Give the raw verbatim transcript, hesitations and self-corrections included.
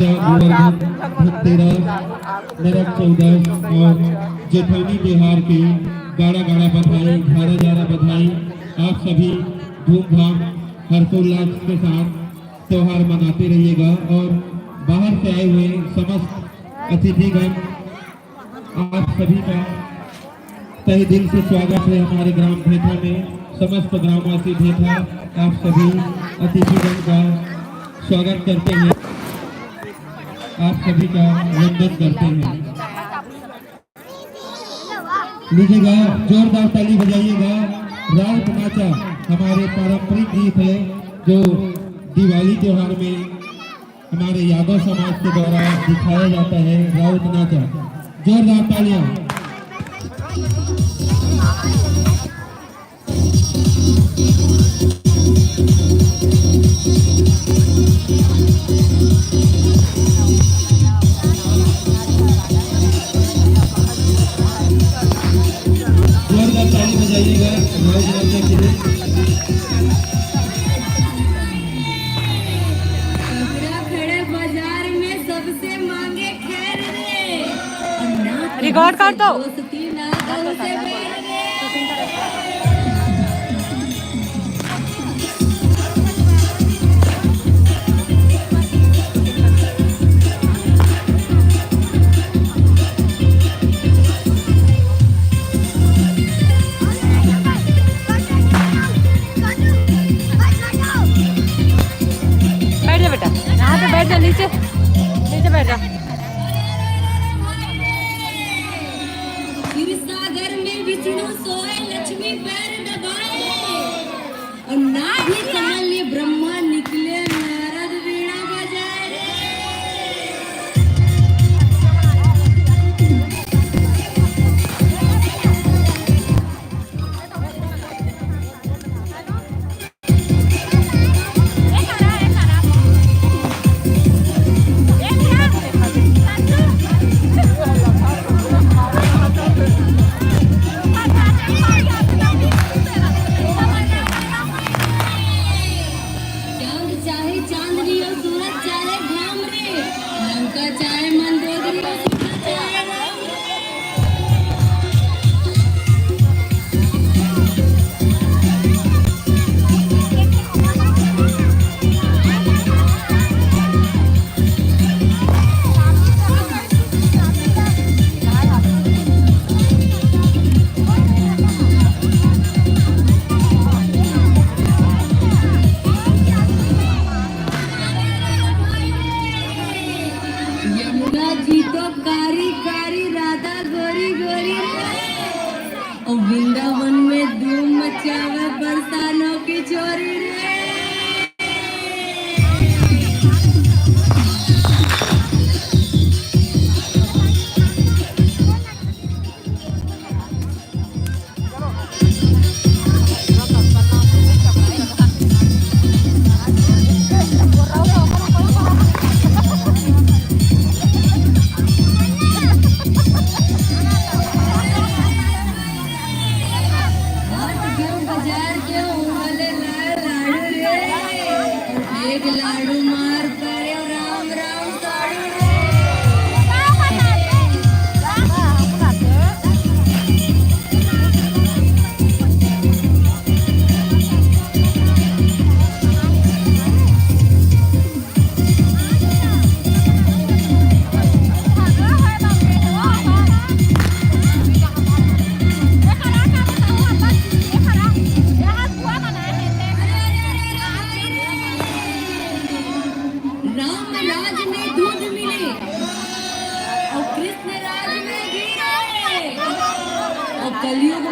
गोवर्धन, धनतेरस, नरक चौदस और जेठौनी त्योहार के गाड़ा गाड़ा बधाई, झारा झारा बधाई। आप सभी धूमधाम, हर्षोल्लास के साथ त्योहार मनाते रहिएगा और बाहर से आए हुए समस्त अतिथिगण, आप सभी का तहे दिल से स्वागत है हमारे ग्राम भेठा में। समस्त ग्रामवासी भेठा, आप सभी अतिथिगण का स्वागत करते हैं, आप सभी का वंदन करते हैं। लीजिएगा, जोरदार ताली बजाइएगा। राउत नाचा हमारे पारंपरिक गीत है, जो दिवाली त्योहार में हमारे यादव समाज के द्वारा दिखाया जाता है राउत नाचा। जोरदार तालियां। जोरदार ताली बजाइएगा राउत नाचा के लिए। खड़ा बाजार में सबसे मांगे खैर रे। रिकॉर्ड कर दो। बैठ जा बेटा, यहाँ पे बैठ जा, नीचे, नीचे बैठ जा। क्षीर सागर में विष्णु सोए, लक्ष्मी पैर दबाए, और नाभि कमल में ब्रह्मा निकले, नारद वीणा बजाए रे। चांद चाहे चांदनी और सूरज चाहे घाम रे, लंका चाहे मंदोदरी और सीता चाहे राम रे। यमुना जी तो कारी कारी, राधा गोरी गोरी रे। और वृंदावन में धूम मचावे बरसानों की छोरी रे। बाजार के उमले लाल लाडू रे, एक लाडू मार पड़े राम राम साडू रे। राम राज में दूध मिले और कृष्ण राज में घी मिले और कलयुग